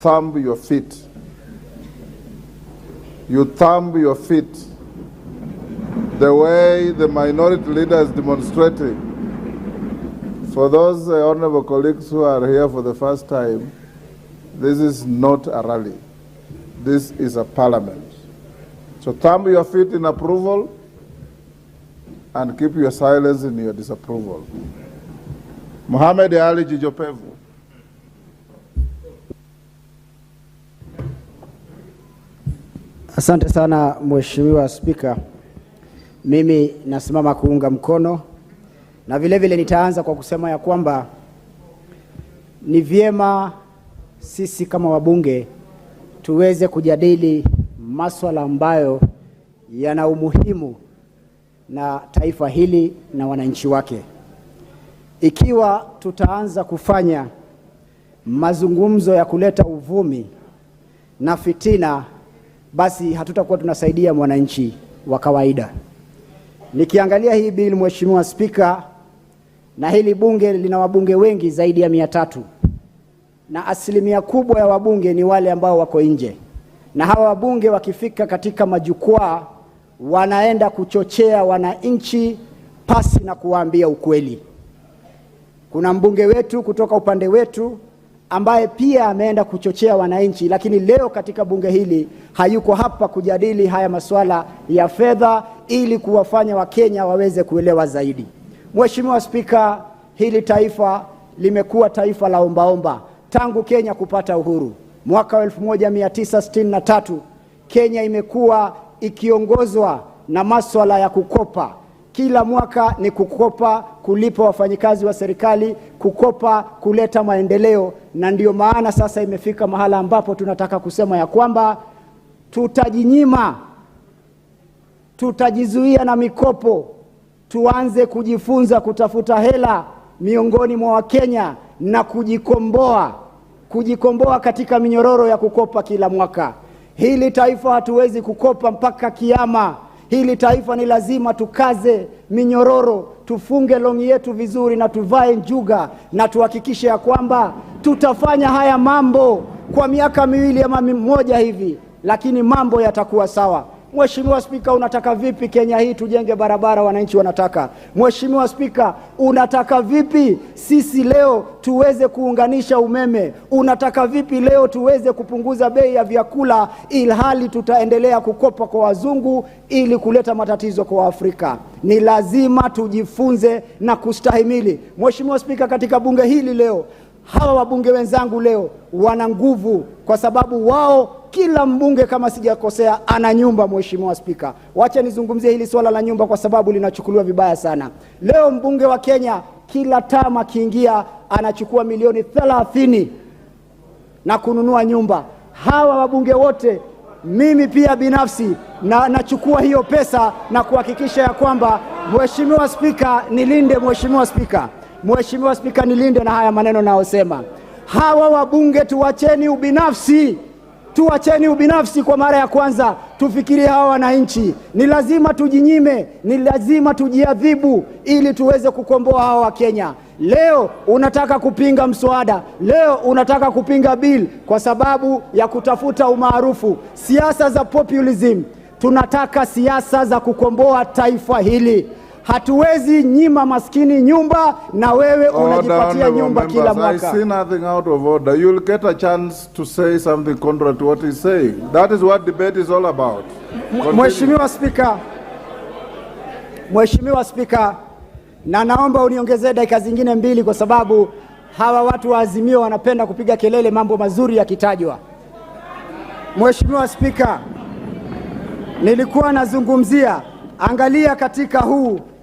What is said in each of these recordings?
Thumb your feet. You thumb your feet the way the minority leader is demonstrating. For those honorable colleagues who are here for the first time, this is not a rally. This is a parliament. So thumb your feet in approval and keep your silence in your disapproval. Mohamed Ali Jicho Pevu. Asante sana, Mheshimiwa Spika. Mimi nasimama kuunga mkono na vile vile nitaanza kwa kusema ya kwamba ni vyema sisi kama wabunge tuweze kujadili masuala ambayo yana umuhimu na taifa hili na wananchi wake. Ikiwa tutaanza kufanya mazungumzo ya kuleta uvumi na fitina, basi hatutakuwa tunasaidia mwananchi wa kawaida. Nikiangalia hii bill, Mheshimiwa Spika, na hili bunge lina wabunge wengi zaidi ya 300, na asilimia kubwa ya wabunge ni wale ambao wako nje, na hawa wabunge wakifika katika majukwaa wanaenda kuchochea wananchi pasi na kuwaambia ukweli. Kuna mbunge wetu kutoka upande wetu ambaye pia ameenda kuchochea wananchi, lakini leo katika bunge hili hayuko hapa kujadili haya masuala ya fedha ili kuwafanya Wakenya waweze kuelewa zaidi. Mheshimiwa Spika, hili taifa limekuwa taifa la ombaomba tangu Kenya kupata uhuru mwaka wa 1963. Kenya imekuwa ikiongozwa na masuala ya kukopa. Kila mwaka ni kukopa kulipa wafanyikazi wa serikali, kukopa kuleta maendeleo, na ndio maana sasa imefika mahala ambapo tunataka kusema ya kwamba tutajinyima, tutajizuia na mikopo, tuanze kujifunza kutafuta hela miongoni mwa Wakenya na kujikomboa katika minyororo ya kukopa kila mwaka. Hili taifa hatuwezi kukopa mpaka kiama. Hili taifa ni lazima tukaze minyororo, tufunge longi yetu vizuri na tuvae njuga na tuhakikishe ya kwamba tutafanya haya mambo kwa miaka 2 ama 1 hivi, lakini mambo yatakuwa sawa. Mheshimiwa Spika, unataka vipi Kenya hii tujenge barabara wananchi wanataka? Mheshimiwa Spika, unataka vipi sisi leo tuweze kuunganisha umeme? Unataka vipi leo tuweze kupunguza bei ya vyakula ilhali tutaendelea kukopa kwa wazungu ili kuleta matatizo kwa Afrika? Ni lazima tujifunze na kustahimili. Mheshimiwa Spika, katika bunge hili leo hawa wabunge wenzangu leo wana nguvu kwa sababu wao kila mbunge kama sijakosea ana nyumba. Mheshimiwa Spika, wacha nizungumzie hili swala la nyumba kwa sababu linachukuliwa vibaya sana. Leo mbunge wa Kenya kila term akiingia anachukua milioni 30 na kununua nyumba. Hawa wabunge wote, mimi pia binafsi na nachukua hiyo pesa na kuhakikisha ya kwamba, Mheshimiwa Spika, nilinde. Mheshimiwa Spika, Mheshimiwa Spika, nilinde na haya maneno naosema. Hawa wabunge tuwacheni ubinafsi. Tuacheni ubinafsi kwa mara ya kwanza, tufikirie hawa wananchi. Ni lazima tujinyime, ni lazima tujiadhibu ili tuweze kukomboa hawa wa Kenya. Leo unataka kupinga mswada, leo unataka kupinga bill kwa sababu ya kutafuta umaarufu. Siasa za populism, tunataka siasa za kukomboa taifa hili. Hatuwezi nyima maskini nyumba na wewe Order, unajipatia honorable nyumba kila members. I mwaka. see nothing out of order. You'll get a chance to say something contrary to what he's saying. That is what debate is all about. Continue. Mheshimiwa Spika, Mheshimiwa Spika, na naomba uniongezee dakika zingine 2 kwa sababu hawa watu wa Azimio wanapenda kupiga kelele mambo mazuri yakitajwa. Mheshimiwa Spika, nilikuwa nazungumzia, angalia katika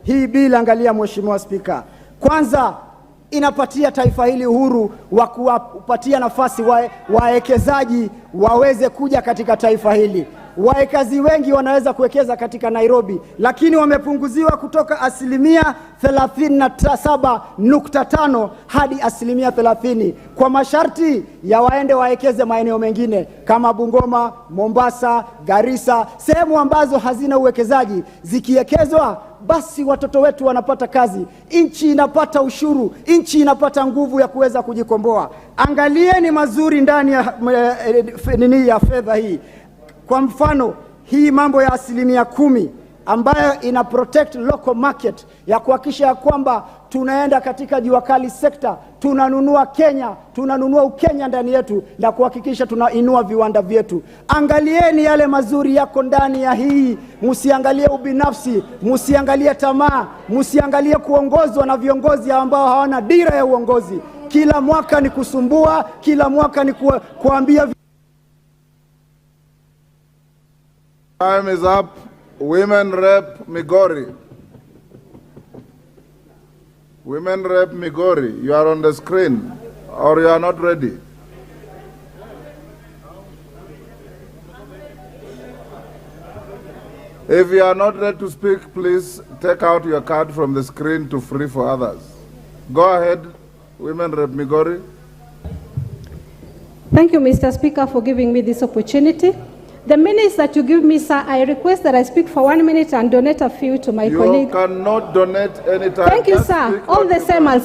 hii bill, angalia Mheshimiwa Spika. Kwanza inapatia taifa hili uhuru wa kuwapatia nafasi wawekezaji waweze kuja katika taifa hili. Wawekazi wengi wanaweza kuwekeza katika Nairobi, lakini wamepunguziwa kutoka asilimia 37.5 hadi asilimia 30 kwa masharti ya waende wawekeze maeneo mengine kama Bungoma, Mombasa, Garissa, sehemu ambazo hazina uwekezaji. Zikiwekezwa basi watoto wetu wanapata kazi, nchi inapata ushuru, nchi inapata nguvu ya kuweza kujikomboa. Angalieni mazuri ndani ya nini ya fedha hii. Kwa mfano hii mambo ya 10% ambayo ina protect local market ya kuhakikisha ya kwamba tunaenda katika jua kali sekta, tunanunua Kenya, tunanunua Ukenya ndani yetu na kuhakikisha tunainua viwanda vyetu. Angalieni yale mazuri yako ndani ya hii, msiangalie ubinafsi, msiangalie tamaa, msiangalie kuongozwa na viongozi ambao hawana dira ya uongozi. Kila mwaka ni kusumbua, kila mwaka ni kuambia. Time is up. Women Rep Migori. Women Rep Migori, you are on the screen or you are not ready? If you are not ready to speak, please take out your card from the screen to free for others. Go ahead, Women Rep Migori. Thank you, Mr. Speaker, for giving me this opportunity. The minutes that you give me, sir, I request that I speak for 1 minute and donate a few to my You colleague. cannot donate any time. Thank you, Just sir. speak All what the you same, can. I'll